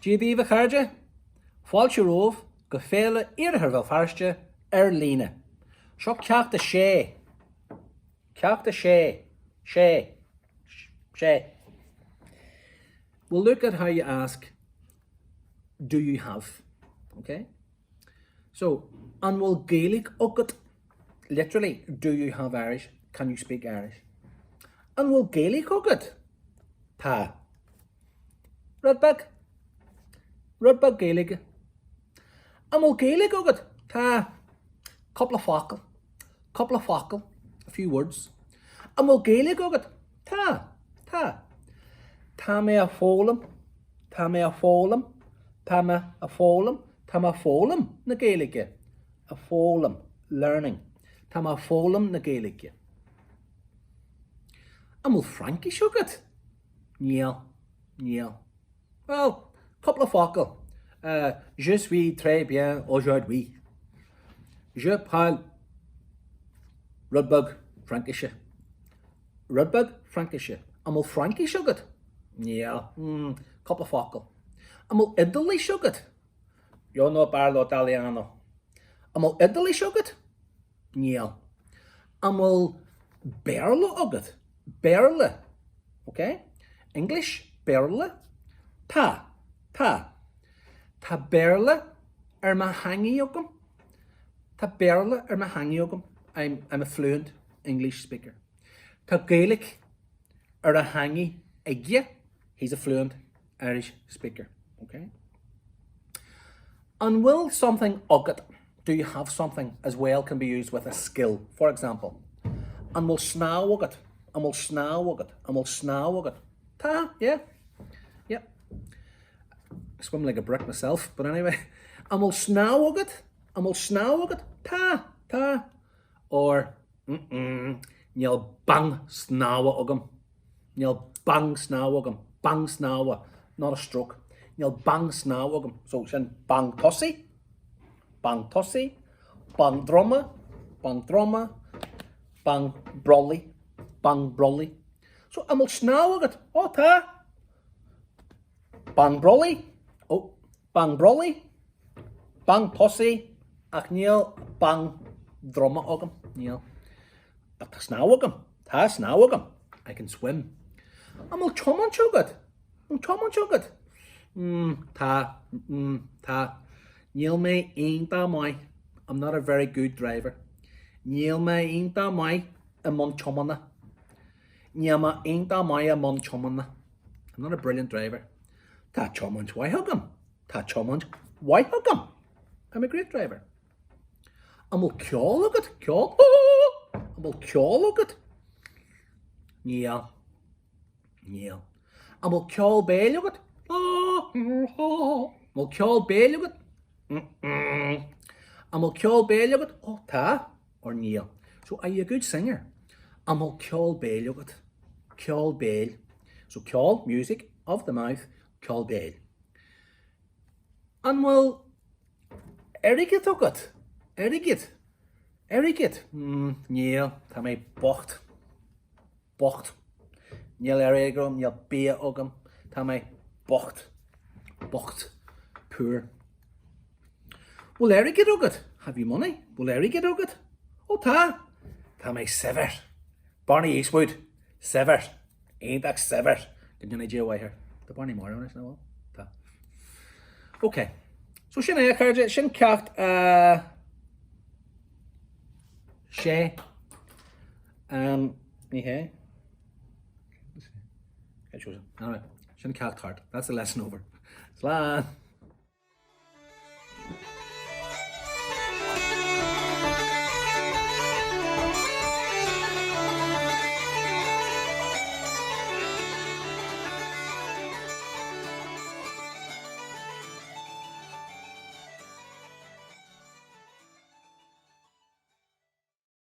Dia daoibh a chairde! Fáilte romhaibh go Féile Iarthar Bhéal Feirste ar líne. Seo ceacht a sé. Ceacht a sé. Sé. Sé. We'll look at how you ask do you have? Okay? So, an bhfuil Gaeilge agat? Literally, do you have Irish? Can you speak Irish? An bhfuil Gaeilge agat? Tá. Rud beag. Rud beag Gaeilge. An bhfuil Gaeilge agat? Tá. Cúpla focal. Cúpla focal. A few words. An bhfuil Gaeilge agat? Tá. Tá. Tá mé a foghlaim. Tá mé a foghlaim. Tá mé a foghlaim. Tá mé a foghlaim na Gaeilge. A foghlaim. Learning. Tá mé a foghlaim na Gaeilge. An bhfuil Fraincis agat? Níl. Níl. Bhuel, cúpla focal. Je suis très bien aujourd'hui. Je parle rud beag Fraincise. Rud beag Fraincise. An bhfuil Fraincis agat? Níl. Mm, cúpla focal. An bhfuil Iodáilis agat? Io no parlo italiano. An bhfuil Iodáilis agat? Níl. An bhfuil Béarla agat? Béarla. Ok? English? Béarla? Tá. Tá. Tá Béarla ar mo theangaidh agam. Tá Béarla ar mo theangaidh agam. I'm, I'm a fluent English speaker. Tá Gaeilge ar a theangaidh aige. He's a fluent Irish speaker. Okay? An bhfuil something agat? Do you have something as well can be used with a skill. For example, an bhfuil snámh agat? An bhfuil snámh agat? An bhfuil snámh agat? Tá, yeah. Yeah. I swim like a brick myself, but anyway. An bhfuil snámh agat? An bhfuil snámh agat? Tá, tá. Or, mm-mm, níl bang snámha agam. Níl bang snámha agam. Bang snámha. Not a stroke. Níl bang snámha agam. So sin bang tosaigh, bang tosaigh, bang droma, bang droma, bang brollaigh, bang brollaigh. So an bhfuil snámh agat? Ó tá! Bang brollaigh, ó, bang brollaigh, bang tosaigh, ach níl bang droma agam. Níl. Ach tá snámh agam. Tá snámh agam. I can swim. An bhfuil tiomáint agat? An bhfuil tiomáint agat? Mm, tá. Mm, tá. Níl mé iontach maith. I'm not a very good driver. Níl mé iontach maith i mbun tiomána. Níl mé iontach maith i mbun tiomána. I'm not a brilliant driver. Tá tiomáint mhaith agam. Tá tiomáint mhaith agam. I'm a great driver. An bhfuil ceol agat? Ceol? An bhfuil ceol agat? Níl. Níl. An bhfuil ceol béil agat? An bhfuil ceol béil agat? An bhfuil ceol béil agat? Ó, tá. Or níl. So, are you a good singer? An bhfuil ceol béil agat? Ceol béil. So, ceol, music, of the mouth, ceol béil. An bhfuil Airgead agat? Airgead? Airgead? Mm, níl, tá mé bocht. Bocht. Níl airgead agam, níl bia agam, tá mé bocht. Bocht. Poor. Bhfuil airgead agat? Have you money? Bhfuil airgead agat? Ó tá! Tá mé saibhir. Barney Eastwood. Saibhir. Iontach saibhir. Go ndéana Dia a mhaith air. Tá Barney marbh anois, nach bhfuil? Tá. Ok. So sin é, a chairde. Sin ceacht a sé. Um, ní hé. Anyway, sin ceacht thart. That's the lesson over. Slán!